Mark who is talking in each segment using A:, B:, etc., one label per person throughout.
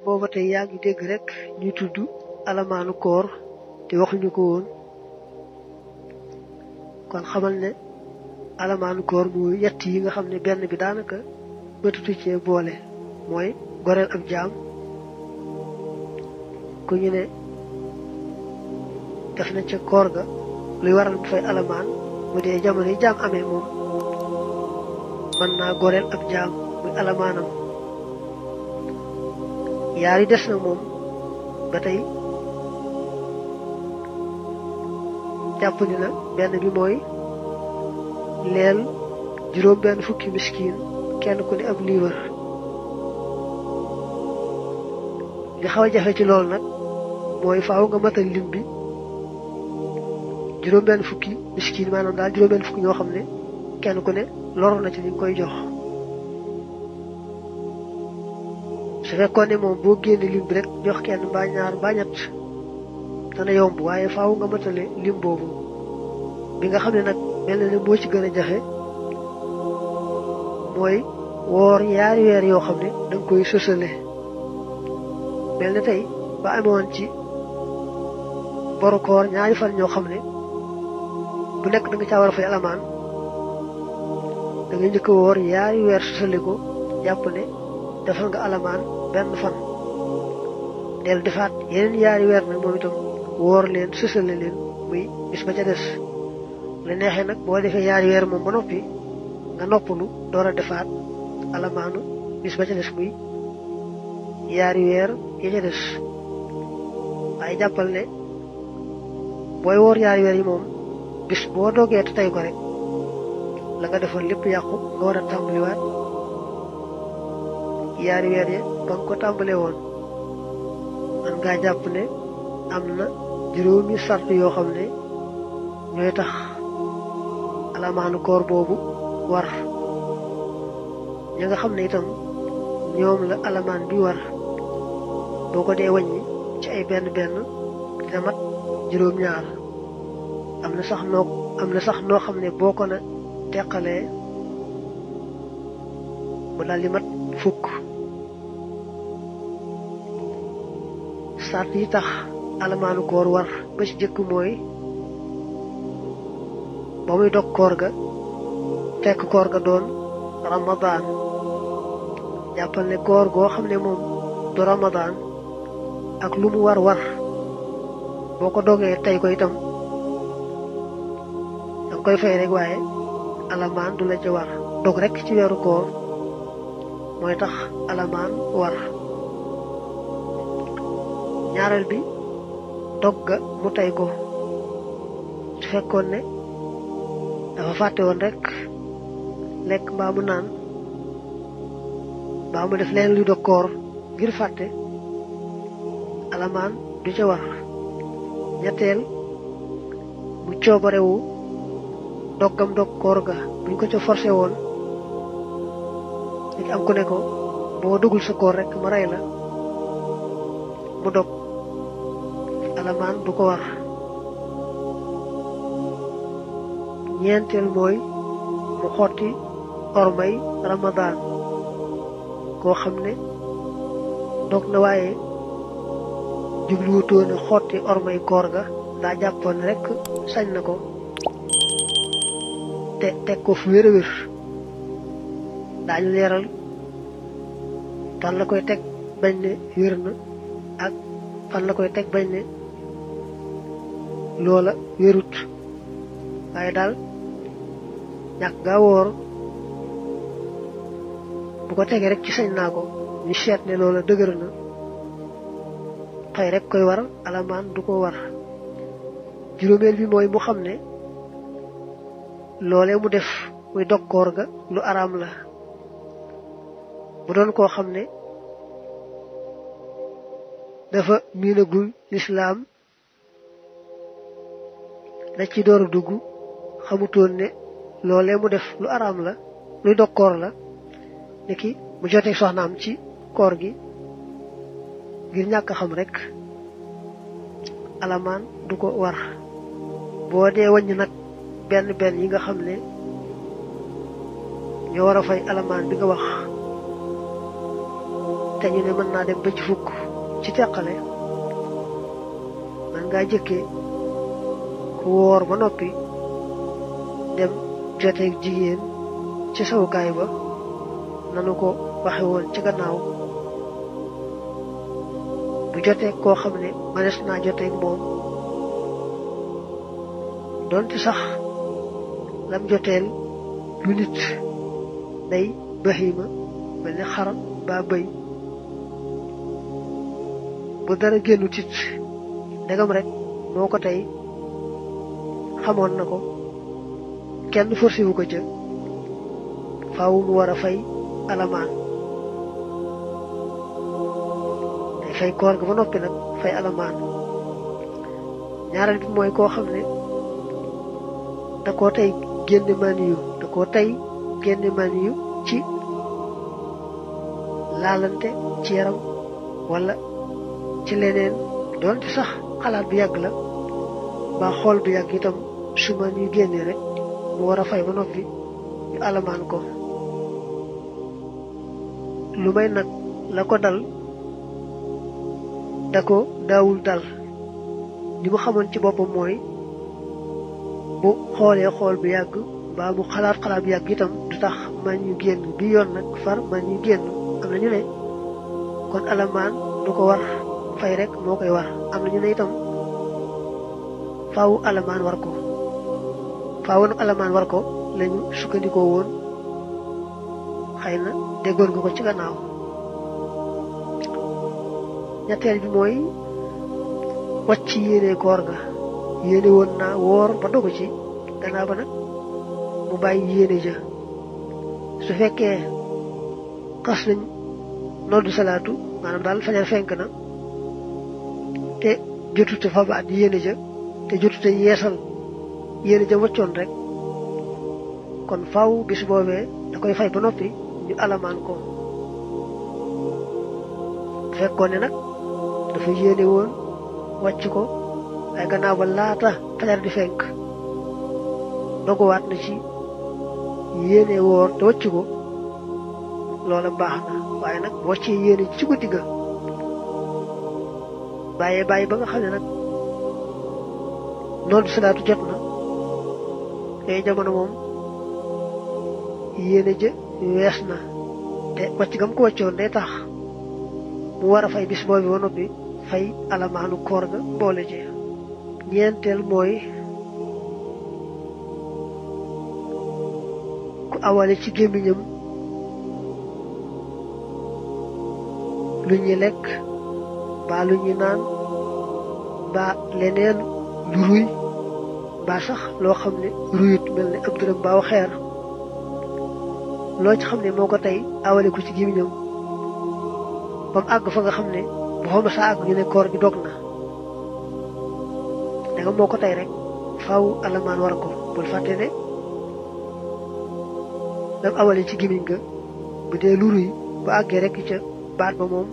A: booba tey yaa ngi dégg rek ñu tudd alamaanu koor te waxuñu ko woon kon xamal ne alamaanu koor mu yett yi nga xam ne benn bi daanaka bëtutu cee boole mooy goreel ab jaam ku ñu ne def na ca koor ga luy waral mu fay alamaan bu dee jamono yi jaam amee moom mën naa goreel ab jaam muy alamaanam yaar yi des na moom ba tey jàpp ni na benn bi mooy leel juróom benn fukki miskin kenn ku ne ab liibar li xaw a jafe ci loolu nag mooy faaw nga matal lim bi juróom benn fukki miskin maanaam daal juróom benn fukki ñoo xam ne kenn ku ne lor na ci li nga koy jox su fekkoon ne moom boo génne lim bi rek jox kenn mbaa ñaar mbaa ñett dana yomb waaye faaw nga matale lim boobu bi nga xam ne nag mel na ne moo ci gën a jafe mooy woor yaari weer yoo xam ne danga koy sësale mel na tey ba amoon ci boru koor ñaari fan ñoo xam ne bu nekk da nga caa war a fay alamaan da nga njëkk a woor yaari weer sësale ko jàpp ne defal nga alamaan benn fan del defaat yeneen yaari weer nag moom itam woor leen sësale leen muy bis ba ca des la neexee nag boo defee yaari weer moom ba noppi nga noppalu door a defaat alamaanu bis ba ca des muy yaari weer ya ca des waaye jàppal ne booy woor yaari weer yi moom bis boo dogee te tey ko rek la nga defoon lépp yàqu nga war a tàmbaliwaat yaari weer ya ba nga ko tàmbalee woon man ngaa jàpp ne am na juróomi sart yoo xam ne ñooy tax alamaanu koor boobu war ña nga xam ne itam ñoom la alamaan bi war boo ko dee wàññi ci ay benn benn dina mat juróom ñaar am na sax noo xam ne boo ko na teqalee mu daldi mat fukk sart yi tax alamaanu koor war ba ci jëkk mooy ba muy dog koor ga fekk koor ga doon ramadaan jàppal ne koor goo xam ne moom du ramadaan ak lu mu war boo ko dogee tey ko itam danga koy fay rek waaye alamaan du la ca war dog rek ci weeru koor mooy tax alamaan war ñaareel bi dog ga mu tey ko su fekkoon ne dafa fàtte woon rek lekk mbaa mu naan mbaa mu def leen luy dog koor ngir fàtte alamaan du ca war ñetteel mu coobarewu doggam dog koor ga buñ ko ca forcé woon léegi am ku ne ko boo dugul sa koor rek ma rey la mu dog alamaan du ko war ñeenteel mooy mu xotti ormay ramadaan koo xam ne dog na waaye jubluwutoon xotti ormay koor ga daa jàppoon rek sañ na ko te teg ko fu wér a wér daañu leeral fan la koy teg bañ ne wér na ak fan la koy teg bañ ne loola wérut waaye daal ñàkk gaa woor bu ko tegee rek ci sañ naa ko ñu seet ne loola dëgër na xëy rek koy war alamaan du ko war juróomeel bi mooy mu xam ne loolee mu def muy dog koor ga lu araam la bu doon koo xam ne dafa miinagul lislaam da ci door a dugg xamutoon ne loolee mu def lu araam la luy dog koor la niki mu jotee soxnaam ci koor gi ngir ñàkk xam rek alamaan du ko war boo dee wàññi nag benn benn yi nga xam ne ñoo war a fay alamaan bi nga wax te ñu ne mën naa dem ba ci fukk ci teqale man ngaa jëkkee ku woor ba noppi dem joteeg jigéen ci sawukaay ba nanu ko waxe woon ci gannaaw bu joteeg koo xam ne manes naa joteeg moom donte sax lam joteel lu nit day bahima mel ni xar ba bëy bu dara génnu tit ndegam rek moo ko tey xamoon na ko kenn forcé wu ko ca faaw mu war a fay alamaan day fay koor ga ba noppi nag fay alamaan ñaareel bi mooy koo xam ne da koo tey génne maniyu da koo tey génne maniyu ci laalante ci yaram wala ci leneen doonte sax xalaat bu yàgg la ba xool bu yàgg itam su maniyu génne rek mu war a fay ba noppi ñu alamaan ko lu may nag la ko dal da ko daawul dal li mu xamoon ci boppam mooy bu xoolee xool bu yàgg mbaa mu xalaat bu yàgg itam du tax man ñu génn bi yoon nag far man ñu génn am na ñu ne kon alamaan du ko war fay rek moo koy war am na ñu ne itam faawu alamaan war ko faawu nag alamaan war ko lañu sukkandikoo woon xëy na déggoon nga ko ci gannaaw ñetteel bi mooy wàcc yéene koor ga yéene woon naa woor ba dogu ci gannaaw ba nag mu bàyyi yéene ja su fekkee xas nañ noddu salaatu maanaam daal fajar fenk na te jotute fa baat yéene ja te jotute yeesal yéene ja waccoon rek kon faaw bis boobee da koy fay ba noppi ñu alamaan ko fekkoon ne nag dafa yéene woon wàcc ko waaye gannaaw ba laata fajar di fenk doguwaat na ci yéene woor te wàcc ko loola baax na waaye nag wàccee yéene ci guddi ga bàyyi ba nga xam ne nag noonu salaatu jot na yooyu jamono moom yéene ja wees na te wàcc gam ko wàccoon day tax mu war a fay bis boobu ba noppi fay alamaanu koor ga boole ji ñeenteel mooy ku awale ci gémmiñam lu ñuy lekk mbaa lu ñuy naan mbaa leneen lu ruy mbaa sax loo xam ne ruyut mel ne ab dërëm mbaaw xeer loo ci xam ne moo ko tey awale ko ci gémmiñam ba mu àgg fa nga xam ne bu xaw ma saa àgg ñu ne koor gi dog na danga moo ko tey rek faaw alamaan war ko bul fàtte ne dam awale ci gémmiñ ga bu dee lu ruy bu àggee rek ca baat ba moom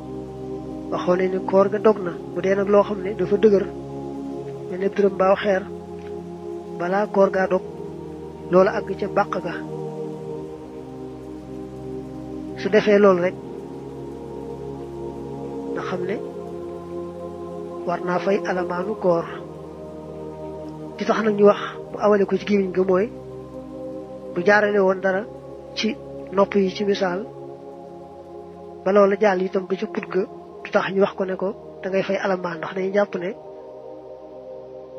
A: waxoon nañ ne koor ga dog na bu dee nag loo xam ne dafa dëgër mel ne dërëm baaw xeer balaa koor gaa dog loola àgg ca bàq ga su defee loolu rek nga xam ne war naa fay alamaanu koor di tax nag ñu wax bu awale ko ci gémmiñ ga mooy bu jaarale woon dara ci nopp yi ci misaal ba loola jàll itam ba ci put ga du tax ñu wax ko ne ko da ngay fay alamaan ndax dañuy jàpp ne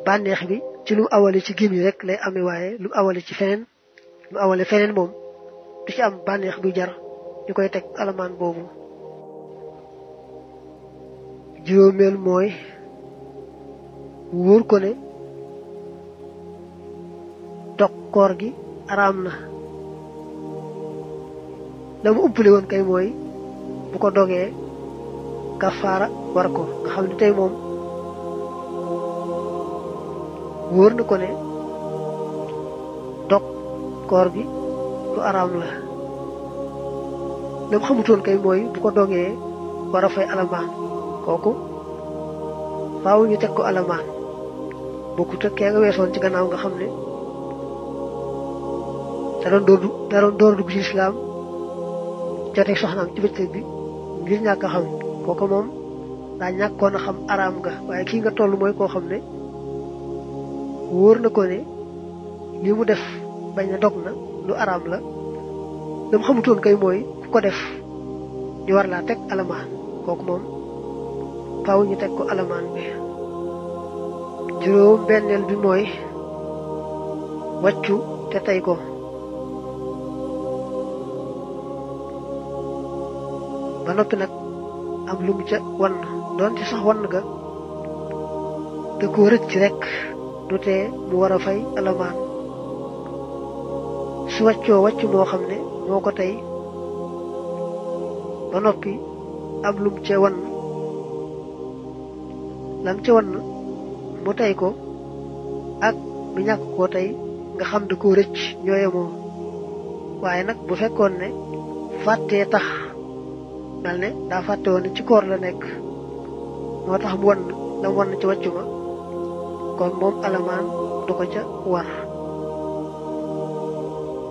A: bànneex bi ci lu awale ci gémmiñ rek lay amee waaye lu awale ci feneen lu awale feneen moom du ci am bànneex bu jar ñu koy teg alamaan boobu juróomeel mooy wóor ko ne dog koor gi araam na la mu umpale woon kay mooy bu ko dogee kafaara war ko nga xam ne tey moom wóor na ko ne dog koor gi lu araam la la mu xamutoon kay mooy bu ko dogee war a fay alamaan kooku faaw ñu teg ko alamaan bokkut ak kee nga weesoon ci gannaaw nga xam ne da doon door dugg ci lislaam joteeg soxnaam ci bëccëg bi ngir ñàkk a xam kooku moom daa ñàkkoon a xam araam nga waaye kii nga toll mooy koo xam ne wóor na ko ne li mu def bañ a dog na lu araam la dama xamutoon kay mooy ku ko def ñu war laa teg alamaan kooku moom faaw ñu teg ko alamaan bi juróom benneel bi mooy wàccu te tey ko ba noppi nag am lu mu ca wan doonte sax wan ga da ko rëcc rek du tee mu war a fay alamaan su wàccoo wàcc moo xam ne moo ko tey ba noppi am lu mu ca wan lam ca wan mu tey ko ak mu ñàkk koo tey nga xam da ko rëcc ñooyemoo waaye nag bu fekkoon ne fàttee tax mel ne daa fàtte woon ne ci koor la nekk moo tax mu wan dam wan ci wàccu ma kon moom alamaan du ko ca war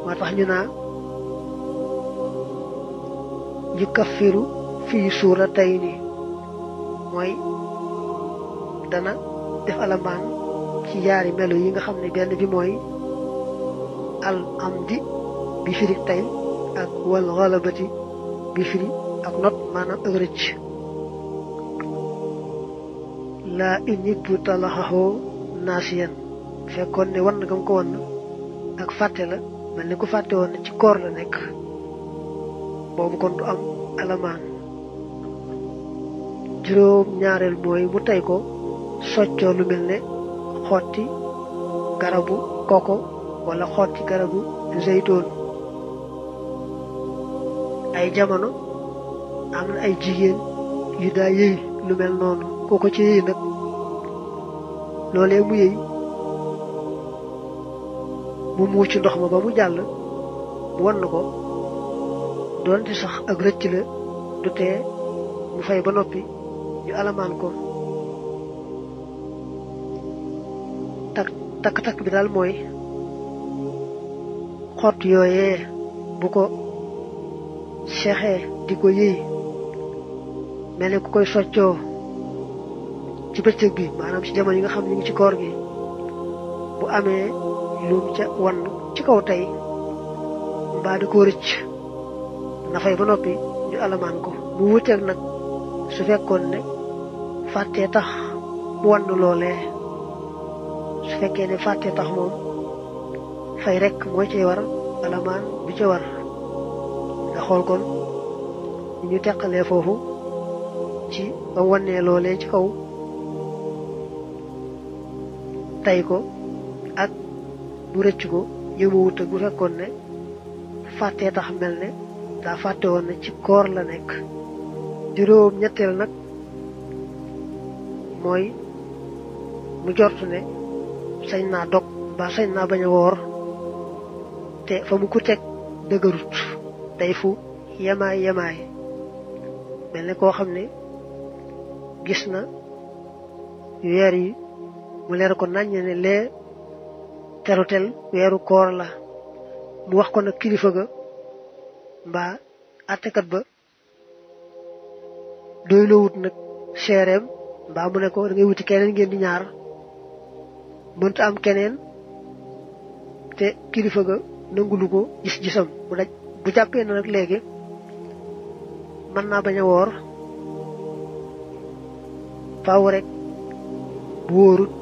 A: moo tax ñu naa yu kaffiru fii suuratayni mooy dana def alamaan ci yaari melo yi nga xam ne benn bi mooy al amdi bi firi tay ak wal ghalabati bi firi ak not maanaam ak rëcc laa inib talaxaxoo naasiyan fekkoon ne wan gam ko wan ak fàtte la mel ni ku fàtte woon ne ci koor la nekk boobu kon du am alamaan juróom ñaareel mooy mu tey ko soccoo lu mel ne xotti garabu koko wala xotti garabu zeytoon ay jamono am na ay jigéen yu daa yëy lu mel noonu kooko ci yëy nag loolee mu yëy mu muuc ndox ma ba mu jàll mu wan ko doonte sax ak rëcc la du tee mu fay ba noppi ñu alamaan ko takk bi daal mooy xott yooyee bu ko seexee di ko yëy mel ne ku koy soccoo ci bëccëg bi maanaam ci jamono yi nga xam ne ñu ngi ci koor gi bu amee lum ca wan ci kaw tey mbaa di ko rëcc na fay ba noppi ñu alamaan ko mu wuteeg nag su fekkoon ne fàttee tax mu wan loolee su fekkee ne fàttee tax moom fay rek moo cay war alamaan bi ca war nga xool kon ñu teqalee foofu ci ba wannee loolee ci kaw tay ko ak bu rëcc ko yëmawut ak bu fekkoon ne fàttee tax mel ne daa fàtte woon ne ci koor la nekk juróom ñetteel nag mooy mu jortu ne sañ naa dog ba sañ naa bañ a woor te fa mu ko teg dëgërut day fu yemaay mel ne koo xam ne gis na weer yi mu leer ko naññ ne lee terutel weeru koor la mu wax ko nag kilifa ga mbaa àttekat ba doy loo wut nag seereem mbaa mu ne ko da ngay wuti keneen ngeen di ñaar mënta am keneen te kilifa ga nangulu ko gis-gisam bu jàppee na nag léegi mën naa bañ a woor faaw rek bu wóorut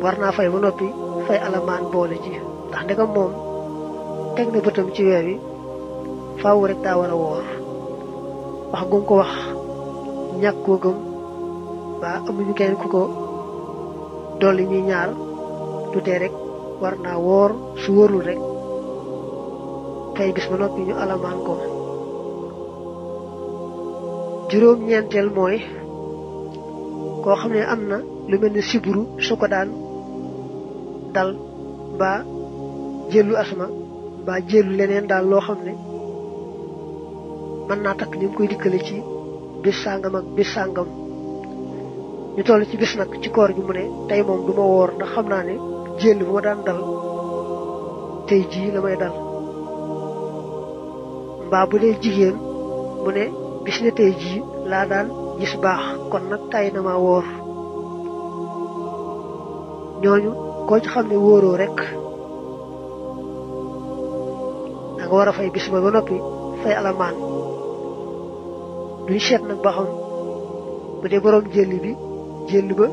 A: war naa fay ba noppi fay alamaan boole ci ndax ndegam moom teg na bëtam ci weer wi faaw rek daa war a woor wax gum ko wax ñàkk koo gëm ba amuñu kenn ku ko dolli ñuy ñaar du tee rek war naa woor su wóorul rek fay bis ba noppi ñu alamaan ko juróom ñeenteel mooy koo xam ne am na lu mel ni siburu su ko daan dal mbaa jëlu asma mbaa jëlu leneen daal loo xam ne mën naa takk ni mu koy dikkale ci bis sàngam ak bis sàngam ñu toll ci bis nag ci koor gi mu ne tey moom du ma woor ndax xam naa ne jël bu ma daan dal tey jii la may dal mbaa bu dee jigéen mu ne bis ne tey jii laa daan gis baax kon nag tay na ma woor ñooñu koo ci xam ne wóoroo rek da nga war a fay bis ba noppi fay alamaan duñ seet nag ba xam bu dee boroom jëll ba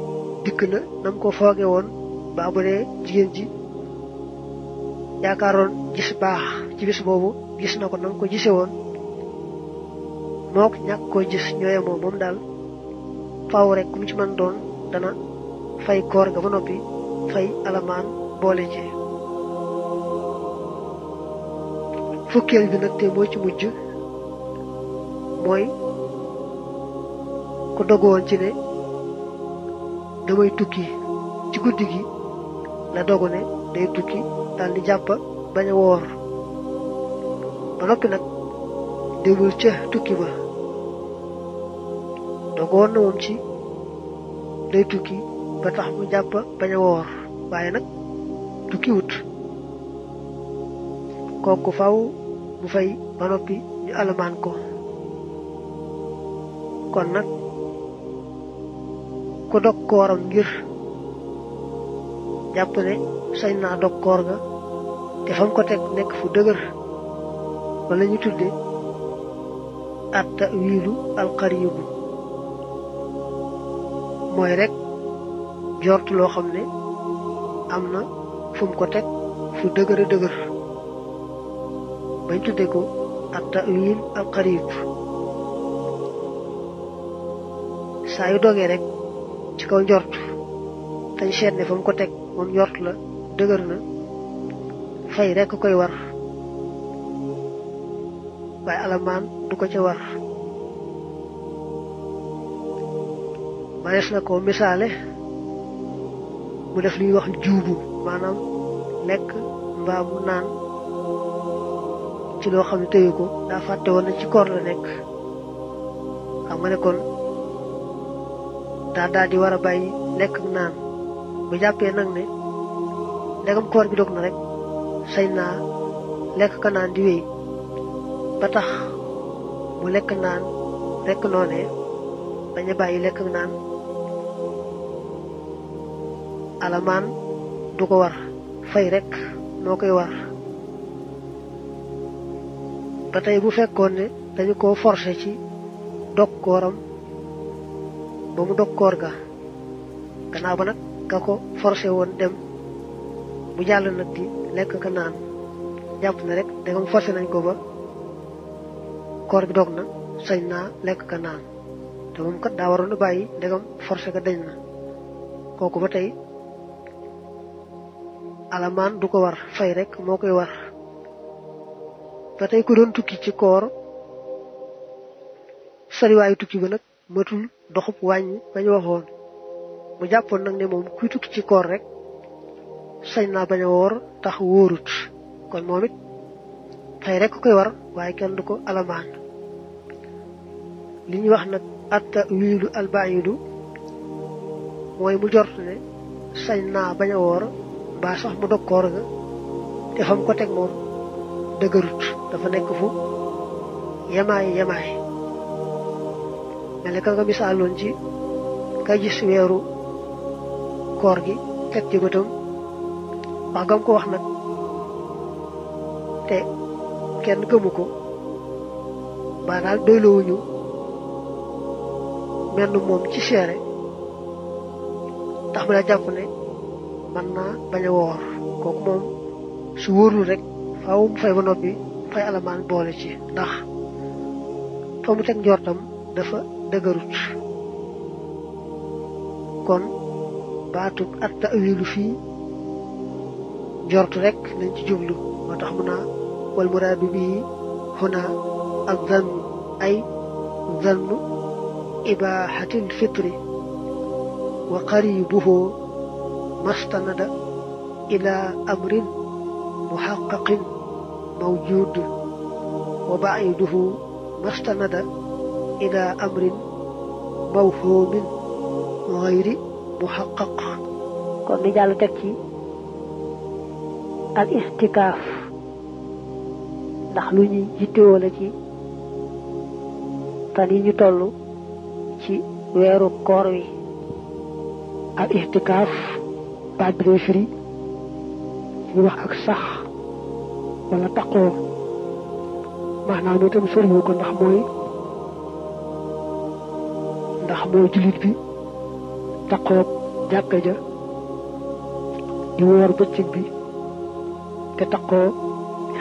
A: dikk na nam ko fooge woon baa bu dee jigéen ji yaakaaroon gis baax ci bis boobu gis na ko nam ko gise woon mook ñàkk koo gis ñooye moom daal faaw rek ku mu ci mën doon dana fay koor ga ba noppi fay alamaan boole ci fukkeel bi nag te moo ci mujj mooy ku dogoon ci ne damay tukki ci guddi gi la dogu ne day tukki daal di jàpp bañ a woor ba noppi nag demul ca tukki ba dogoon na moom ci day tukki ba tax mu jàpp bañ a woor waaye nag tukki wut kooku faw mu fay ba noppi ñu alamaan ko kon nag ku dog kooram ngir jàpp ne sañ naa dog koor ga te fam ko teg nekk fu dëgër wala ñu tudde at-ta'wiilu al-qariibu mooy rek jort loo xam ne am na fu mu ko teg fu dëgër dëgër bañ tudde ko at-ta'wiil al-qariib saa yu dogee rek ci kaw njort tañ seet ne fa mu ko teg moom njort la dëgër na fay rek koy war waaye alamaan du ko ca war manees na ko misaale mu def li ñuy wax juubu maanaam lekk mbaa mu naan ci loo xam ne tëyu ko daa fàtte woon na ci koor la nekk xam nga ne kon daa daal di war a bàyyi lekk ak naan bu jàppee nag ne ndegam koor gi dog na rek sañ naa lekk ka naan di wéy ba tax mu lekk naan rekk noonee bañ a bàyyi lekk ak naan alamaan du ko war fay rek noo koy war ba tey bu fekkoon ne dañu ko forcé ci dog kooram ba mu dog koor ga gannaaw ba nag ka ko forcé woon dem bu jàll nag di lekk ka naan jàpp na rek dangam forcé nañ ko ba koor gi dog na sañ naa lekk ka naan te moom kat daa waroon a bàyyi ndegam forcé ka dañ na kooku ba tey alamaan du ko war fay rek moo koy war ba tey ku doon tukki ci koor sariwaayu tukki ba nag matul doxub wàññi bañ waxoon mu jàppoon nag ne moom kuy tukki ci koor rek sañ naa bañ a woor tax wóorut kon moom it fay rek koy war waaye kenn du ko alamaan li ñuy wax nag at-ta'wiilu al-ba'iidu mooy mu jort ne sañ naa bañ a woor mbaa sax mu dog koor ga te fam ko teg moom dëgërut dafa nekk fu yemaay mel ne ka nga misaaloon ci ka gis weeru koor gi teg ci bëtam wax gam ko wax nag te kenn gëmu ko ba daal doyloowuñu menn moom ci seere tax mu daa jàpp ne man naa bañ a woor kooku moom su wóorul rek faaw mu fay ba noppi fay alamaan boole ci ndax fa mu teg njortam dafa dëgërut kon baatub at-ta'wiilu fii njort rek lañ ci jublu moo tax mu naa wal muraadu bii huna az-zann ay zannu ibaahatil fitri wa qaribuhu mastanada ila amrin muhaqqaqin mawjud wa ba'iduhu mastanada ila amrin mawhumin ghayri muhaqqaq kon ni jàll teg ci al istikaaf ndax lu ñuy yittewoo la ci fan yi ñu toll ci weeru koor wi. al ihtikaaf baat bi day firi ñu wax ak sax wala taqoo maanaam itam soriwu ko ndax mooy jullit bi taqoo jàkka ja di woor bëccëg bi te taqoo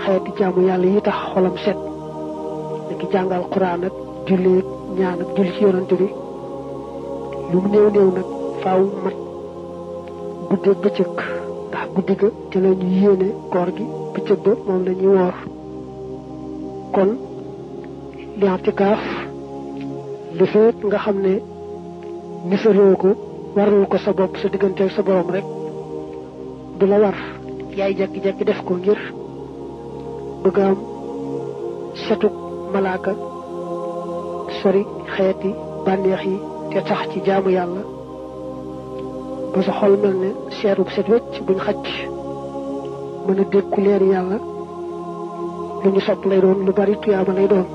A: xeeti jaamu yàlla yi tax xolam set niki jàngal Quraan ak julli ñaan ak julli ci yonante bi lu mu néew néew nag faaw mat guddeeg bëccëg ndax guddi ga te la ñu yéene koor gi bëccëg ba moom la ñuy woor kon li'tikaaf li feet nga xam ne nisaroo ko warul ko sa bopp sa digganteeg sa borom rek du la war yaay jekki-jekki def ko ngir bëgg am setuk malaaka sori xeeti bànneex yi te tax ci jaamu yàlla ba sa xol mel ne seeru bu set wecc buñ xacc mën a dékku leeri yàlla lu ñu sopp lay doon lu bari tuyaaba lay doon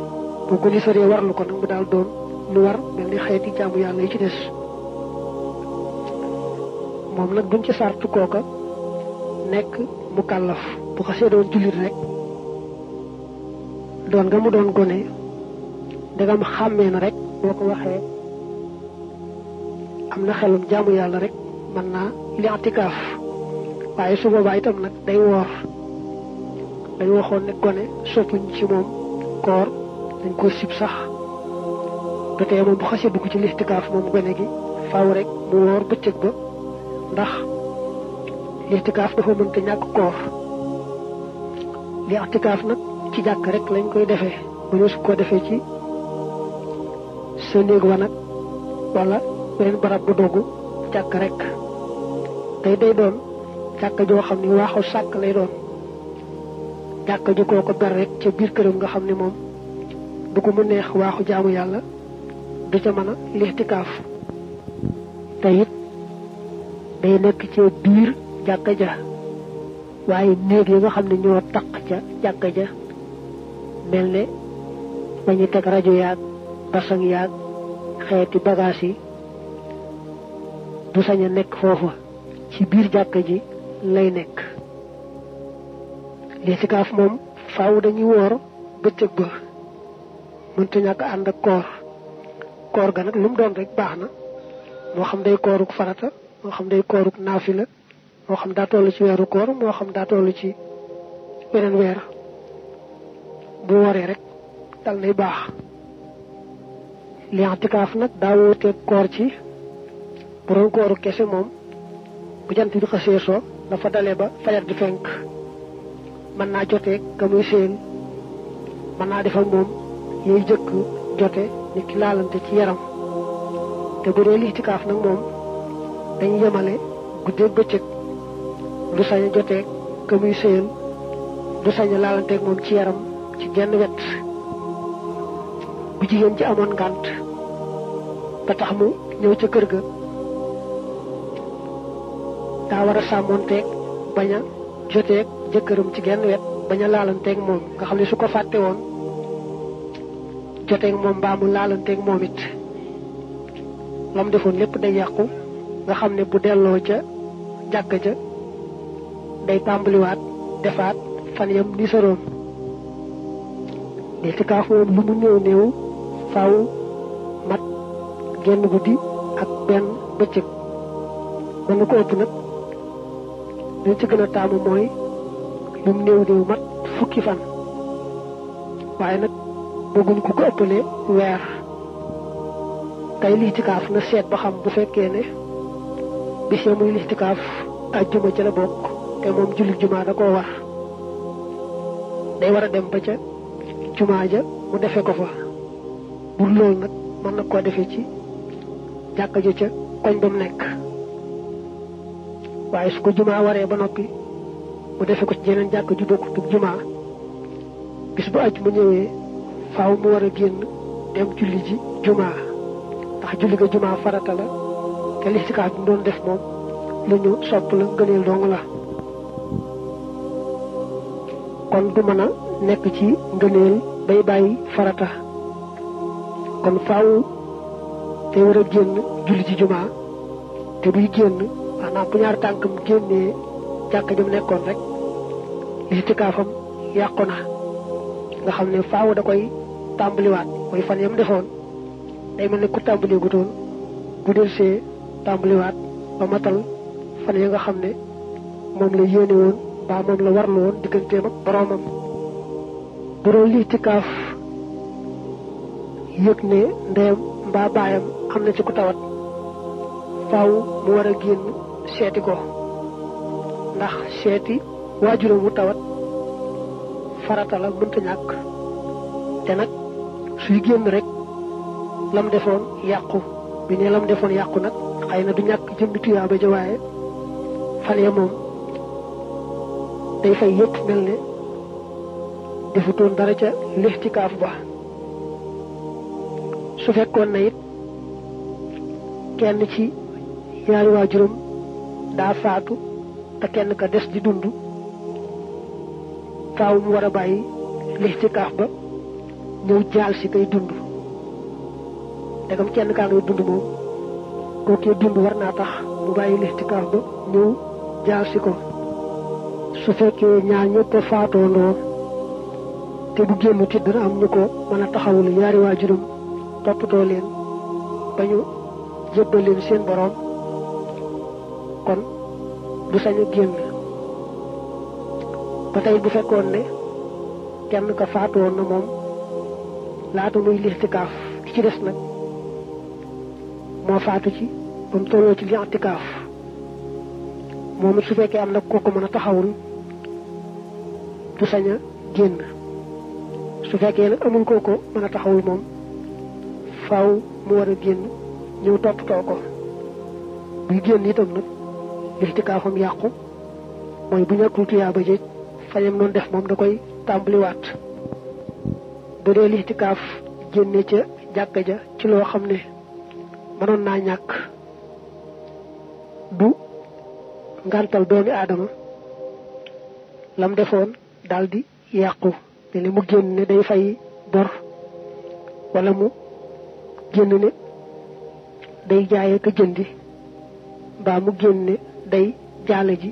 A: boo ko nisaree warlu ko nag mu daal doon lu war mel ni xeeti jaamu yàlla yi ci des moom nag duñ ci sartu kooka nekk mu kàllaf bu xasee doon jullit rek doon nga mu doon gone ndegam xàmmee na rek boo ko waxee am na xelum jaamu yàlla rek mën naa li'tikaaf waaye su boobaa itam nag day woor dañu waxoon ne gone soppuñ ci moom koor dañ ko sib sax ba tey moom bu xasee dugg ci li'tikaaf moom gone gi faaw rek mu woor bëccëg ba ndax li'tikaaf dafa mënta ñàkk koor li'tikaaf nag ci jàkk rek lañ koy defee bu ñu su ko defee ci sa néeg wa nag wala beneen barab bu doggu jàkk rek day doon jàkk joo xam ne waaxu sàkk lay doon jàkk ju koo ko ber rek ca biir këram nga xam ne moom du ko mu neex waaxu jaamu yàlla du ca mën a li'tikaaf te it day nekk ci biir jàkka ja waaye néeg yi nga xam ne ñoo taq ca jàkka ja mel ne dañuy teg rajo yaag basang yaag xeeti bagaas yi du sañ a nekk foofa ci biir jàkka ji lay nekk li'tikaaf moom faaw dañuy woor bëccëg ba mënta ñàkk ànd ak koor ga nag lu mu doon rek baax na moo xam day kooruk farata moo xam day kooruk naafila moo xam daa toll ci weeru koor moo xam daa toll ci beneen weer bu waree rek dal nay baax li'tikaaf nag daa wuuteeg koor ci bu doon kooru kese moom bu jant bi xasee soo dafa dalee ba fajar di fenk mën naa joteeg ka muy séen mën naa def ak moom yooyu jëkk jote ni ki laalante ci yaram te bu dee li'tikaaf nag moom dañu yemale guddeeg bëccëg du sañ a joteeg ka muy séen du sañ a laalanteeg moom ci yaram ci genn wet bu jigéen ci amoon ngànt ba tax mu ñëw ca kër ga daa war a sàmmoonteeg bañ a joteeg jëkkëram ci genn wet bañ a laalanteeg moom nga xam ne su ko fàtte woon joteeg moom mbaa mu laalanteeg moom it lam defoon lépp day yàqu nga xam ne bu delloo ca jàkka ja day tàmbaliwaat defaat fan yam ni saroom li'tikaaf moom lu mu néew néew faaw mat genn guddi ak benn bëccëg mën na ko ëpp nag liñ ci gën a taamu mooy lu mu néew néew mat fukki fan waaye nag bëgguñ ku ko ëppale weer kay li'tikaaf na seet ba xam bu fekkee ne bis ya muy li'tikaaf ajjuma ca la bokk te moom julli jumaa da koo war day war a dem ba ca jumaa ja mu defe ko fa bu loolu nag mën na koo defee ci jàkka ja ca koñ ba mu nekk waaye su ko jumaa waree ba noppi mu defe ko ci jeneen jàkka ju bokkut ak jumaa bis bu ajjuma ñëwee faaw mu war a génn dem julli ji jumaa ndax julli ga jumaa farata la te li'tikaaf bi mu doon def moom lu ñu sopp la ngëneel dong la kon du mën a nekk ci ngëneel bay bàyyi farata kon faaw te war a génn julli ci jumaa te buy génn maanaam bu ñaar tànkam génnee jàkka jëm nekkoon rek listikaafam yàqu na nga xam ne faaw da koy tàmbaliwaat mooy fan yam defoon day mel ne ku tàmbalee gutoon bu delsee tàmbaliwaat ba matal fan ya nga xam ne moom la yéene woon ba moom la warlu woon digganteem ak boroomam bu doon listikaaf yëg ne ndeyam mbaa baayam am na ci ku tawat faaw mu war a génn seeti ko ndax seeti waajuram wu tawat farata la mënta ñàkk te nag suy génn rek lam defoon yàqu bi ne lam defoon yàqu nag xëy na du ñàkk jëmmi tuyaaba ja waaye fan ya moom day fay yëpp mel ne defutoon dara ca lixtikaaf ba su fekkoon na it kenn ci ñaari waajuram daa faatu te kenn ka des di dund faaw mu war a bàyyi lixtikaaf ba ñëw jaal si kay dund ndegam kenn kaa ngay dund moom kookee dund war naa tax mu bàyyi lixtikaaf ba ñëw jaal si ko su fekkee ñaar ñëpp a faatoondoo te bu génn ti dana am ñu ko mën a taxawul ñaari waajuram toppatoo leen ba ñu jébbal leen seen boroom kon du sañ a génn ba tey bu fekkoon ne kenn ka faatoon na moom laata muy lixtikaaf ki ci des nag moo faatu ci ba mu tolloo ci lixtikaaf moom it su fekkee am nag kooku mën a taxawul du sañ a génn su fekkee nag amul kooku mën a taxawul moom faaw mu war a génn ñëw toppatoo ko buy génn itam nag lixtikaafam yàqu mooy bu ñàkkul tuyaaba jëj fañam noonu def moom da koy tàmbaliwaat bu dee lixtikaaf génne ca jàkka ja ci loo xam ne mënoon naa ñàkk du ngantal doomi aadama lam defoon daldi yàqu te ne mu génn ne day fay bor wala mu génn ne day jaaye ka jëndi mbaa mu génn ne day jaale ji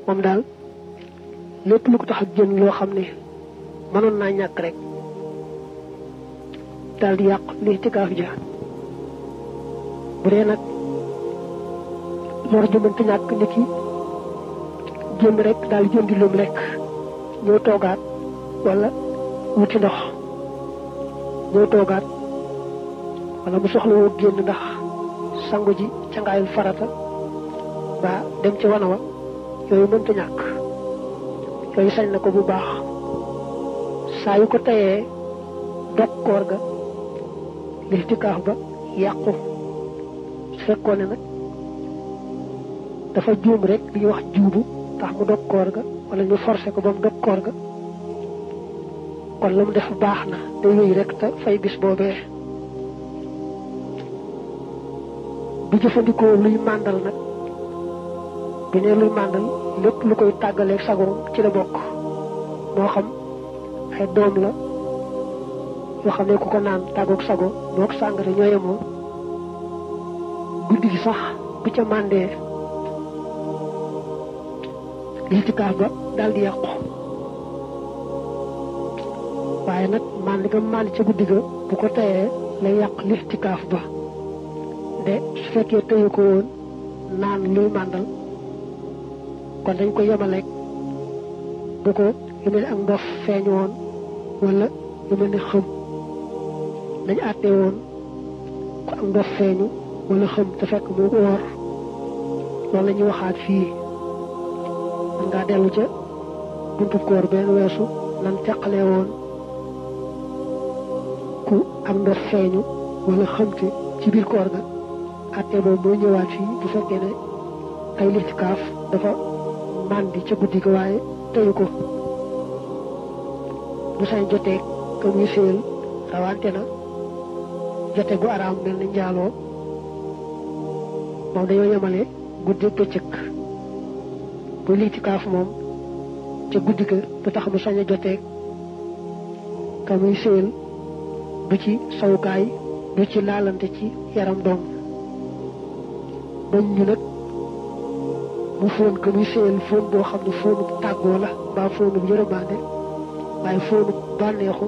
A: moom daal lépp lu ko tax ak génn loo xam ne mënoon naa ñàkk rek daldi yàq lixtikaaf ja bu dee nag lor ju mënta ñàkk ni ki génn rek daal jëndi lum lekk ñëw toogaat wala wuti ndox ñëw toogaat wala mu soxla woo génn ndax sangu ji cangaayul farata ba dem ci wana wa yooyu mënta ñàkk yooyu sañ na ko bu baax saa yu ko tayee dog koor ga lixtikaaf ba yàqu su fekkoon ne nag dafa juum rek li ñuy wax juubu tax mu dog koor ga wala ñu forcé ko ba mu dog koor ga kon la mu def baax na day wéy rek te fay bis boobee bu jëfandikoo luy màndal nag bu ne luy màndal lépp lu koy tàggaleeg sagoom ci la bokk moo xam ay doom la yoo xam ne ku ko naan tàggoog sago mook sàngara ñoo yemoo guddi gi sax bu ca màndee lixtikaaf ba daldi yàqu waaye nag màndi nga màndi ca guddi ga bu ko teyee lay yàq lixtikaaf ba de su fekkee tëyu ko woon naan luy màndal kon dañ ko yemaleeg bu ko yu mel ni ak ndof feeñ woon wala yu mel ni xëm dañ àtte woon ko ak ndof feeñu wala xëm te fekk mu woor loolu la ñuy waxaat fii man ngaa dellu ca buntu koor benn weesu nan teqalee woon ku am ndof feeñu wala xëmte ci biir koor ga àtte boobu moo ñëwaat fii bu fekkee ne ay lixtikaaf dafa màndi ca guddi ga waaye teyu ko du sañ joteeg ka muy séel rawante na jote gu araam mel ni njaaloo moom dañoo yemale guddi bëccëg bu lixtikaaf moom ca guddi ga du tax mu sañ a joteeg ka muy séyal du ci sawukaay du ci laalante ci yaram doom bañ ñu nag mu fóon ka muy séyal fóon boo xam ne fóonu tàggoo la mbaa fóonu yërëmaande waaye fóonu bànneexu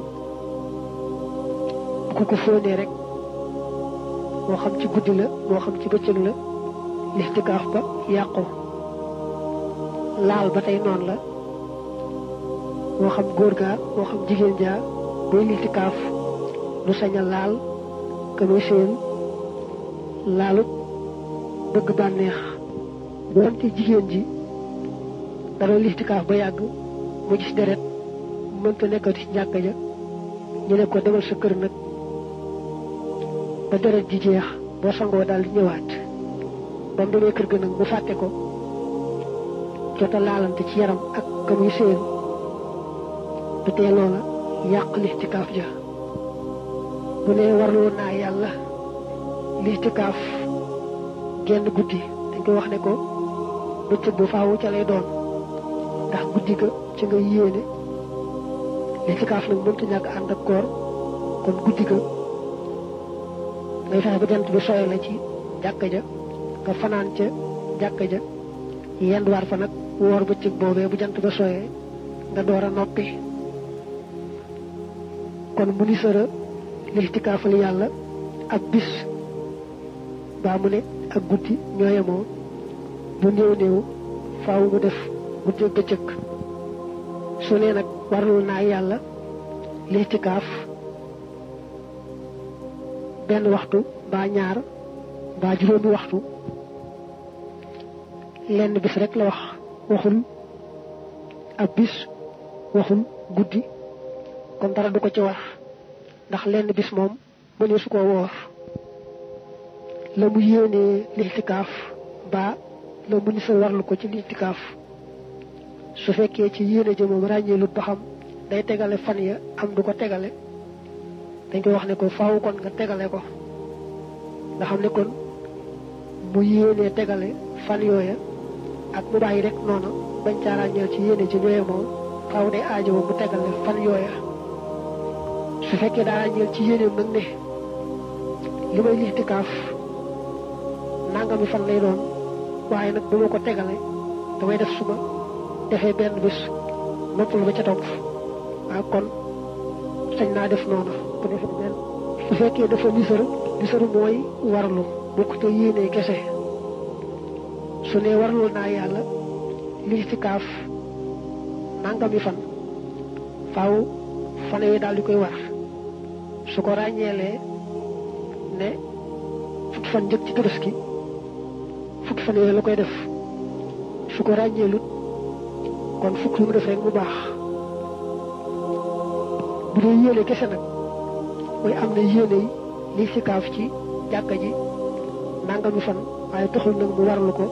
A: bu ko fóonee rek moo xam ci guddi la moo xam ci bëccëg la lixtikaaf ba yàqu laal ba tey noonu la moo xam góor gaa moo xam jigéen jaa buy lixtikaaf du sañ a laal ka muy séen laalut bëgg bànneex doonte jigéen ji dara lixtikaaf ba yàgg mu gis deret mënta nekkati ci jàkka ja ñu ne ko demal sa kër nag ba deret ji jeex boo sangoo daal di ñëwaat ba mu demee kër ga nag mu fàtte ko jota laalante ci yaram ak ka muy séen du tee loola yàq lixtikaaf ja bu ne warloo naa yàlla lixtikaaf genn guddi dañ ko wax ne ko bëccëg bu faawu ca lay doon ndax guddi ga ci nga yéene lixtikaaf nag mënta ñàkk ànd ak koor kon guddi ga ngay fexe ba jant bi sooy la ci jàkka ja nga fanaan ca jàkka ja yenduwaat fa nag woor bëccëg boobee bu jant ba sooyee nga door a noppi kon mu ni sëra lixtikaafal yàlla ak bis baa mu ne ak guddi ñoo yemoo bu néew néew faaw mu def guddi bëccëg su ne nag warul naa yàlla lixtikaaf benn waxtu mbaa ñaar mbaa juróomi waxtu lenn bis rek la wax waxul ab bis waxul guddi kon dara du ko ci war ndax lenn bis moom mënee su ko woor la mu yéenee lixtikaaf mbaa la mu ni sa warlu ko ci lixtikaaf su fekkee ci yéene ja moom ràññeelut ba xam day tegale fan ya am du ko tegale dañ koy wax ne ko faaw kon nga tegale ko nga xam ne kon mu yéenee tegale fan yooya ak mu bàyyi rek noonu bañ caa ràññeel ci yéene ci ñooye moom faaw day aajowo mu tegale fan yooya su fekkee daa ràññeel ci yéeneem nag ne li may lixtikaaf nangami fan lay doon waaye nag bu ma ko tegale damay def suma defee benn bis noppalu ba ca topp waaw kon sañ naa def noonu bu defee benn su fekkee dafa nisaru mooy warlu bokk te yéenee kese su ne warlu naa yàlla lixtikaaf nangami fan faaw fan yooyu daal di koy war su ko ràññeelee ne fukki fan njëkk ci Tabaski fukki fan yooyu la koy def su ko ràññeelut kon fukk lu mu def rek mu baax bu dee yéene kese nag mooy am na yéene yi lixtikaaf ci jàkka ji nangami fan waaye taxul nag mu warlu ko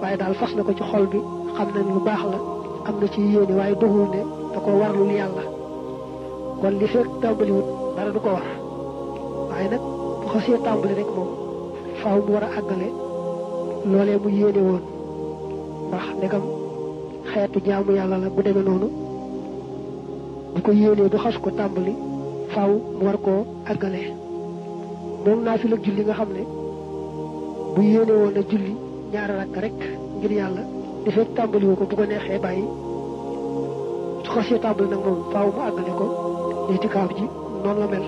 A: waaye daal fas na ko ci xol bi xam nañ lu baax la am na ci yéene waaye doxul ne da ko warlul yàlla kon li fekk tàmbaliwut dara du ko war waaye nag bu xasee tàmbali rek moom faaw mu war a àggale loolee mu yéene woon ndax ndegam xeetu jaamu yàlla la bu demee noonu bu ko yéenee bu xas ko tàmbali faaw mu war koo àggale moom naafila julli nga xam ne bu yéene woon a julli ñaari rakk rek ngir yàlla di fekk tàmbaliwu ko bu ko neexee bàyyi su xasee tàmbali nag moom faaw mu àggale ko lixtikaaf ji noonu la mel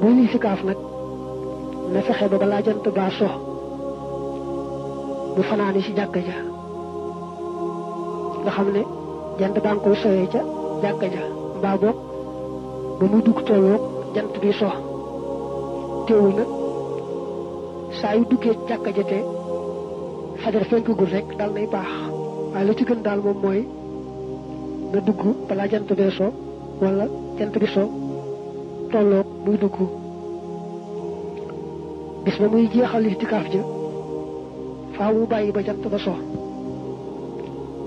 A: buy lixtikaaf nag na fexe ba balaa jant baa so mu fanaani ci jàkka ja nga xam ne jant baa ngi koy soyee ca jàkka ja mbaa boog ba muy dugg tolloog jant bi so teewul nag saa yu duggee jàkka ja te fajar fenkagul rek dal nay baax waaye la ci gën daal moom mooy nga dugg balaa jant bee so wala jant bi so tolloog muy dugg bis ba muy jeexal lixtikaaf ja faaw mu bàyyi ba jant ba so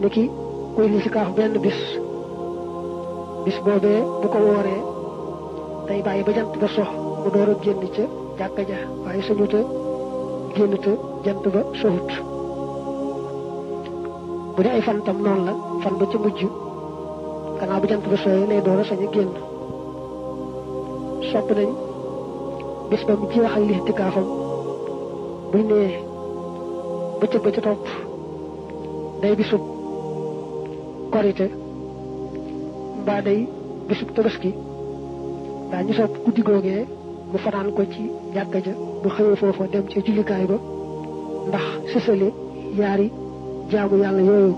A: niki kuy lixtikaaf benn bis boobee bu ko wooree day bàyyi ba jant ba so mu door a génn ca jàkka ja waaye sañuta génn te jant ba soxut bu dee ay fan tam noonu la fan ba ca mujj gannaaw bu jant ba sooyee lay door a sañ a génn. sopp nañ bis ba mu jeexal lixtikaafam buñ nee bëccëg ba ca topp day bisub korite mbaa day bisub tabaski daañu sopp guddi googee mu fanaan ko ci jàkka ja bu xëyee foofa dem ci jullikaay ba ndax sësale yaari jaamu yàlla yooyu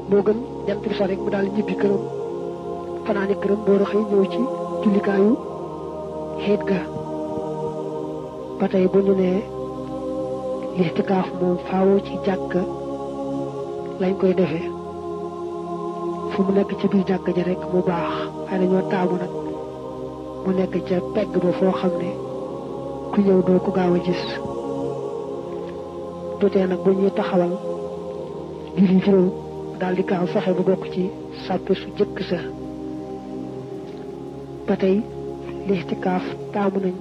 A: moo gën jant bi so rek mu daal ñibbi këram fanaani këram door a xëy ñëw ci jullikaayu xeet ga. ba tey bu ñu nee lixtikaaf moom faaw ci jàkka lañ koy defee fu mu nekk ci biir jàkka ja rek mu baax waaye dañoo taamu nag mu nekk ca pegg ba foo xam ne ku ñëw doo ko gaaw a gis. tutee nag bu ñuy taxawal julli juróom daal di gaaw fexe bu bokk ci sàppe su jëkk sa. ba tey lixtikaaf taamu nañ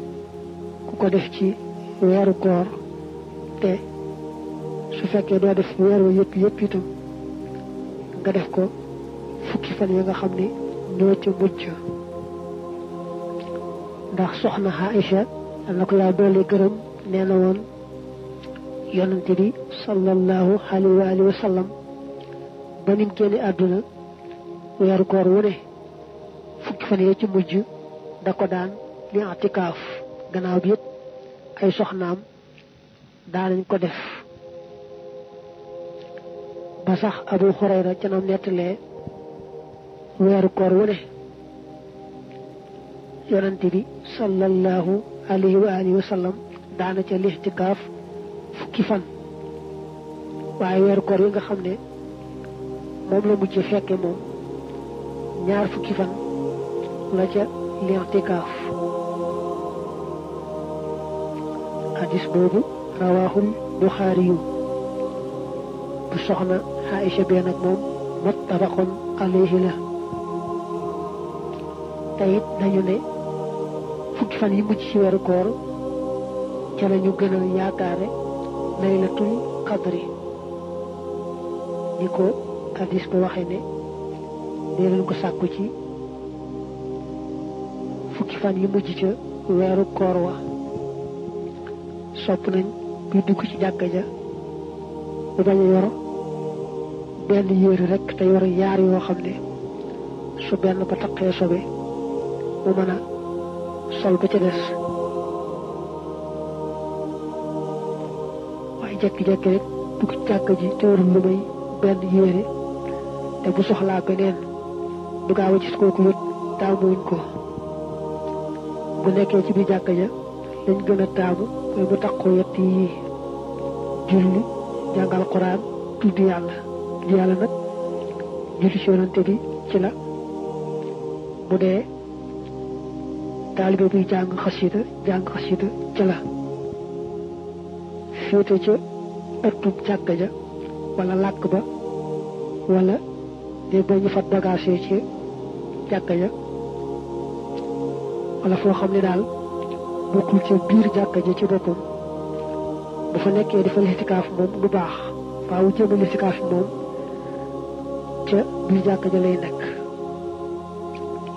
A: ku ko def ci weeru koor te su fekkee doo def weer wa yëpp itam nga def ko fukki fan ya nga xam ne ñoo ca mujj. ndax soxna Aïcha am na ko yaa doole gërëm nee na woon yonante bi sallallahu alayhi wa sallam ba nim génne àdduna weeru koor wu ne fukki fan ya ci mujj da ko daan li i'tikaaf gannaaw bi it ay soxnaam daanañ ko def. ba sax Abu Hurayra ca nam nettalee weeru koor wu ne yonante bi sallallahu alayhi wa sallam daana ca lixtikaaf fukki fan. waaye weeru koor yi nga xam ne moom la mujj fekke moom ñaar fukki fan la ca lixtikaaf. hadis boobu rawaahul Buxaari yu bu soxna Aïcha bee nag moom muttafaqun alayhi la. te it dañu ne fukki fan yi mujj ci weeru koor ca la ñu gën a yaakaare laylatul qadri ni ko hadis ba waxe ne dee leen ko sàkku ci fukki fan yi mujj ca weeru koor wa. sopp nañ kuy dugg ci jàkka ja bu bañ a yor benn yére rek te yor yaar yoo xam ne su benn ba taqee sobe mu mën a sol ba ca des. waaye jekki-jekki rek dugg ci jàkka ji te warul lu may benn yére te bu soxlaa beneen du gaaw a gis kooku wét taamuwuñ ko. bu nekkee ci biir jàkka ja lañ gën a taamu mooy bu taqoo yett yi julli jàngal Quraan tudd yàlla nag julli ci yonante bi ci la. bu dee taalibe buy jàng xasida ci la. féete ca ëttub jàkka ja wala làkk ba wala de ba ñu fat bagage ci jàkka ja wala foo xam ne daal bokkul ca biir jàkka ja ci boppam bu fa nekkee dafa lixtikaaf moom du baax faawu jëma lixtikaaf moom ca biir jàkka ja lay nekk.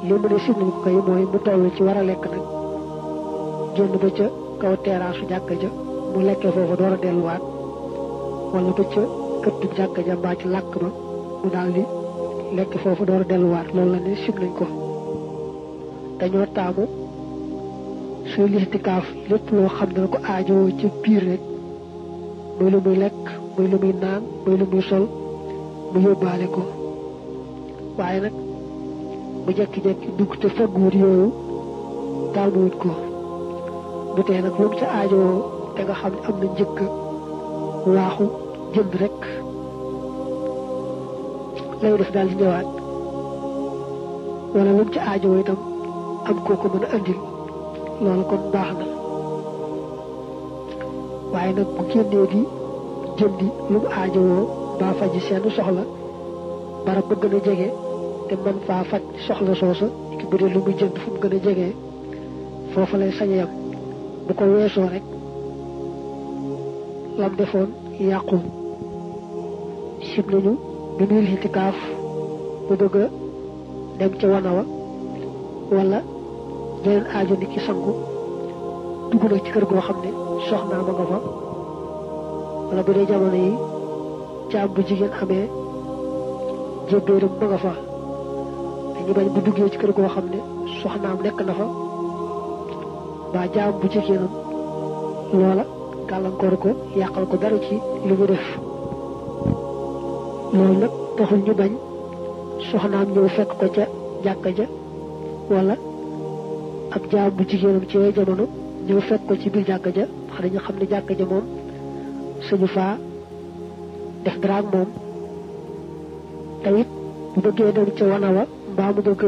A: li mu ne sib nañ ko kay mooy mu toll ci war a lekk nag génn ba ca kaw teraasu jàkka ja mu lekkee foofu door a delluwaat wala ba ca ëttub jàkka ja mbaa ci làkk ba mu daal di lekk foofu door a delluwaat loolu la ne sib nañ ko. dañoo taamu suy lixtikaaf lépp loo xam ne ko aajowoo ci biir rek muy lu muy lekk muy lu muy naan muy lu muy sol mu yóbbaale ko. waaye nag bu jekki-jekki dugg te fagguwut yooyu taamuwut ko. bu tee nag lu mu ca aajowoo te nga xam ne am na njëkk waaxu jënd rek lay def daal di ñëwaat wala lu mu ca aajowoo itam am koo ko mën a andil loolu kon baax na. waaye nag bu génnee di jëndi lu mu aajowoo mbaa faji seen soxla barab ba gën a jege te man faa faj soxla soosa ki bu dee lu muy jënd fu mu gën a jege foofa lay sañ yam. bu ko weesoo rek lam defoon yàqu. sib nañu bi muy lixtikaaf bu bëgg a dem ca wana wa wala jeneen aajo ni ki sangu dugg nag ci kër goo xam ne soxnaa ma nga fa wala bu dee jamono yi jaam bu jigéen amee jébbéeram ma nga fa dañu bañ bu duggee ci kër goo xam ne soxnaam nekk na fa ba jaam bu jigéenam loola gàllankoor ko yàqal ko dara ci li mu def loolu nag taxul ñu bañ soxnaam ñëw fekk ko ca jàkka ja wala ab jaam bu jigéenam ci yooyu jamono ñëw fekk ko ci biir jàkka ja wax dañu xam ne jàkka ja moom suñu faa def dara ak moom te it bu bëggee dem ca wana wa mbaa mu bëgg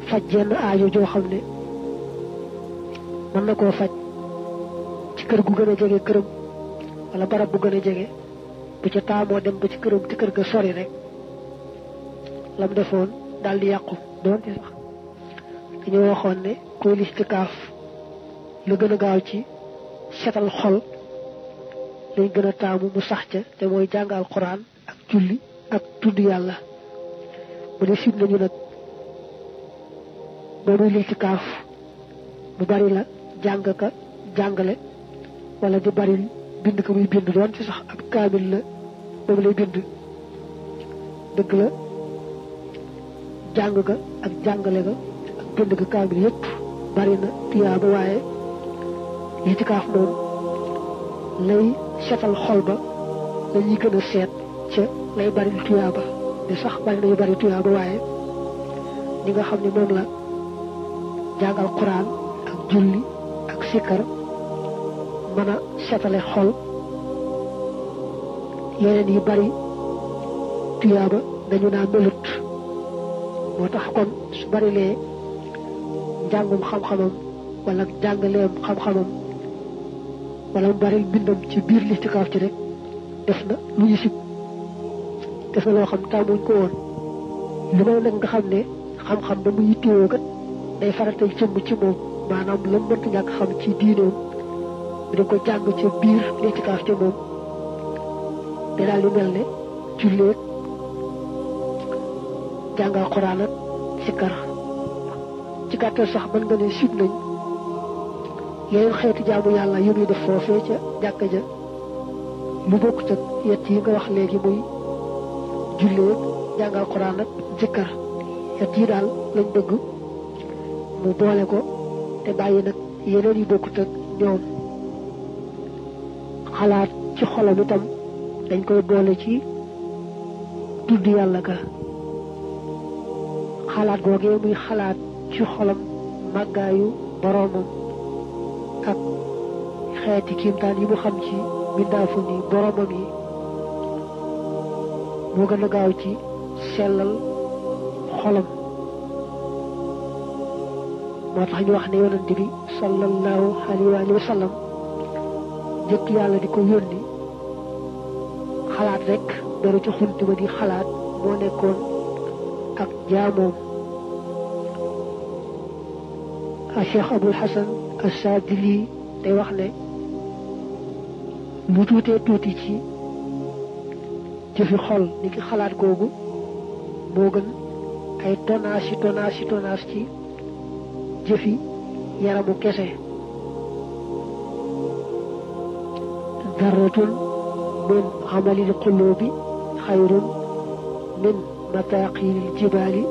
A: faj jenn aajo joo xam ne mën na koo faj ci kër gu gën a jege këram wala barab bu gën a jege bu ca taamoo dem ba ci këram te kër ga sori rek lam defoon daal di yàqu doonte sax dañoo waxoon ne kuy listikaaf lu gën a gaaw ci setal xol lañ gën a taamu mu sax ca te mooy jàngal Alxuraan ak julli ak tudd yàlla mu ne sib nañu nag boo muy listikaaf bu bari la jàng ka jàngale wala di bari bind ko muy bind doon ci sax ab kaamil la moom lay bind dëgg la jàng ga ak jàngale ga ak bind ga kaamil yépp bari na tuyaaba waaye itikaaf moom lay setal xol ba lañuy gën a seet ca lay bari tuyaaba de sax bari nañu bari tuyaaba waaye ñi nga xam ne moom la jàngal Quraan ak julli ak sikkar mën a setale xol yeneen yi bari tuyaaba dañu naa melut moo tax kon su bari lee njàngum xam-xamam wala jàngaleem xam-xamam wala mu bari bindam ci biir listikaaf ci rek def na lu ñu sib def na loo xam tàmmuñ ko woon li may nag nga xam ne xam-xam ba mu yittewoo kat day faratay cëmm ci moom maanaam la mënta ñàkk xam ci diineem bi da ko jàng ca biir listikaaf ca moom day daal di mel ne julleeg jàngal Alxuraan ak sikkar ci gàttal sax mën nga ne sib nañ yeneen xeeti jaamu yàlla yu muy def foofee ca jàkka ja lu bokk ca yett yi nga wax léegi muy julleeg jàngal Alxuraan ak sikkar yett yi daal lañ bëgg mu boole ko te bàyyi nag yeneen yu bokkut ak ñoom xalaat ci xolam itam dañ koy boole ci tudd yàlla ga xalaat googee muy xalaat ci xolam màggaayu boroomam ak xeeti kiimtaan yi mu xam ci mbindaafu ni boroomam yi moo gën a gaaw ci sellal xolam moo tax ñu wax ne yonent bi sallallahu alayhi wa sallam njëkk yàlla di ko yónni xalaat rek dara ci xunti ba di xalaat moo nekkoon ak jaamoom a Cheikh Abul Hasan As-Saadili day wax ne lu tuutee tuuti ci jëfi xol ni ki xalaat googu moo gën ay tonnage ci jëfi yaramu kese darratun min amalil qulubi xayrun min mataqilil jibaali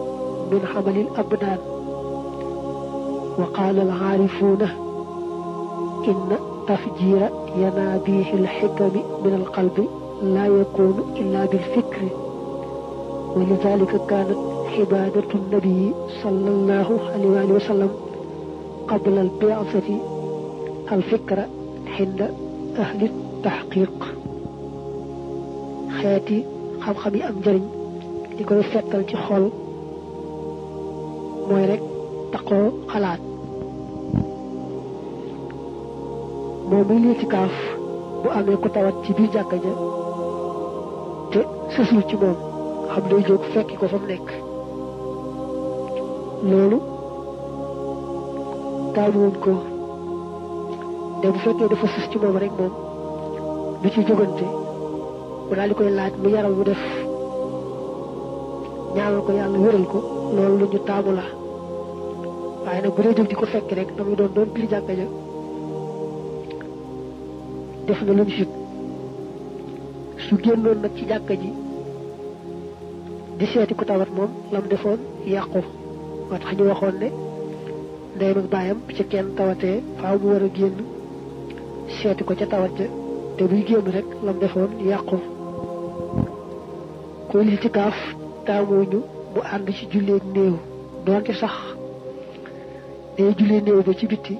A: min xamalil abdaan wa qaala al aarifuuna inna tafjiira yanaabiixi lxikami min alqalbi laa yakuunu illa bilfikri wa lidalika kaanat xibaadatu nabii sallallahu alayhi wa sallam qabla albi'sati alfikra xinda ahli taxqiq xeeti xam-xam yi am njëriñ li koy fettal ci xol mooy rek taqoo xalaat moom muy litikaaf bu amee ku tawat ci biir jàkka ja te sësul ci moom xam day jóg fekki ko fa mu nekk loolu taamuwuñ ko de bu fekkee dafa sës ci moom rek moom du ci jógante mu daal di koy laaj mu yaram mu def ñaanal ko yàlla wéral ko loolu lu ñu taamu la waaye nag bu dee jóg di ko fekk rek damuy doon biir jàkka ja def na lu ñu sib su génnoon nag ci jàkka ji di seeti ku tawat moom lam defoon yàqu moo tax ñu waxoon ne ndeyam ak baayam ci kenn tawatee faaw mu war a génn seeti ko ca tawat ja te buy génn rek lam defoon yàqu koy li ci kaaf taamuñu mu ànd ci julleeg néew doonte sax day jullee néew ba ci bitti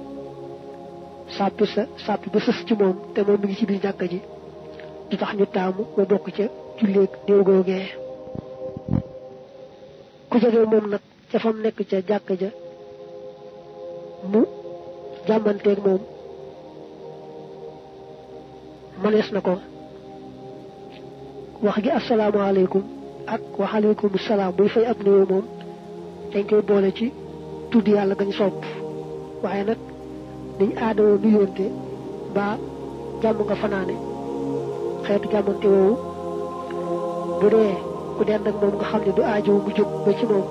A: sàppi ba sës ci moom te moom mi ngi ci biir jàkka ji du tax ñu taamu ba bokk ca julleeg néew googee ku jege moom nag ca fam nekk ca jàkka ja mu jàmmanteeg moom manees na ko wax gi asalaamaaleykum ak waxaleykum salaam buy fay ab nuyoo moom dañ koy boole ci tudd yàlla gañ sopp waaye nag niñ aadoo nuyoonte mbaa jàmm nga fanaane xeetu jàmmante woowu bu dee ku dend ak moom nga xam ne du aajow mu jóg ba ci moom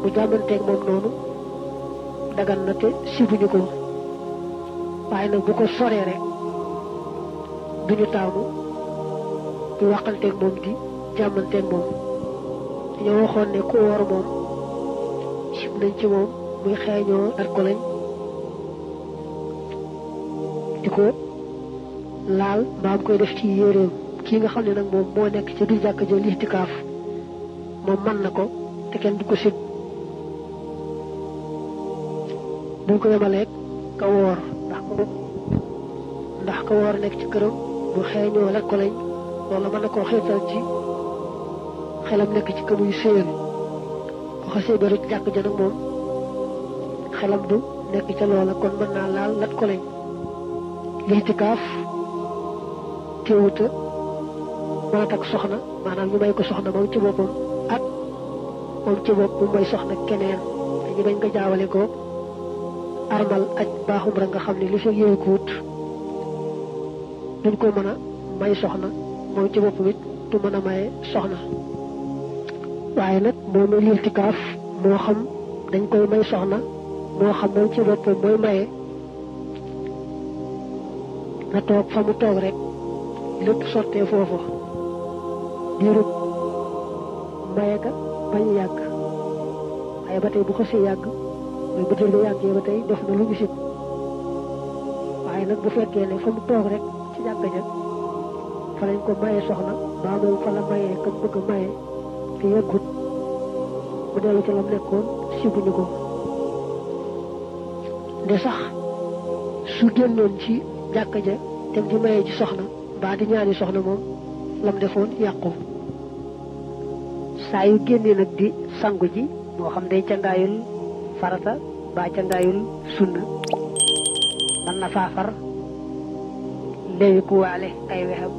A: mu jàmmanteeg moom noonu dagan na te sibuñu ko waaye nag bu ko soree rek duñu taamu di waxanteeg moom di jàmmanteeg moom dañoo waxoon ne ku woor moom sib nañ ci moom muy xeeñoo dar ko lañ di ko laal mbaam koy def ci yéreem kii nga xam ne nag moom moo nekk ca biir jàkka ja lixtikaaf moom mën na ko te kenn du ko sib buñ ko yemaleeg ka woor ndax ka woor nekk ci këram bu xeeñoo lat ko lañ loolu mën na koo xeetal ci xelam nekk ci ka muy séyal bu xasee ba rek jàkk ja nag moom xelam du nekk ca loola kon mën naa laal lat ko lañ lixtikaaf teewuta mën a takk soxna maanaam ñu may ko soxna moom ci boppam ak moom ci bopp bu may soxna keneen dañu bañ ko jaawale ko armal aj baaxum rek nga xam ne li fekk yooyu ko wut duñ ko mën a may soxna moom ci bopp it du mën a maye soxna waaye nag moom la lixtikaaf moo xam dañ koy may soxna moo xam moom ci boppam mooy maye na toog fa mu toog rek lépp sottee foofu diirub maye ka bañ yàgg waaye ba tey bu xasee yàgg mooy bu jël ba yàggee ba tey def na lu ñu sib waaye nag bu fekkee ne fa mu toog rek ci jàkka ja fa lañ ko maye soxna baa moom fa la mayee kam bëgg a maye te yàggut mu dellu ci lam nekkoon sibuñu ko nde sax su génnoon ci jàkka ja dem di maye ci soxna mbaa di ñaani soxna moom lam defoon yàqu saa yu génnee nag di sangu ji moo xam day cangaayul farata mbaa cangaayul sunna man na faafar léegi ku waale ay wexam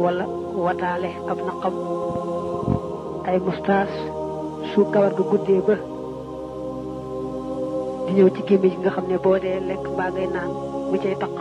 A: wala wataale ab naqam ay mustaas su kawar ga guddee ba di ñëw ci gémmiñ gi nga xam ne boo dee lekk mbaa ngay naan mu cay taq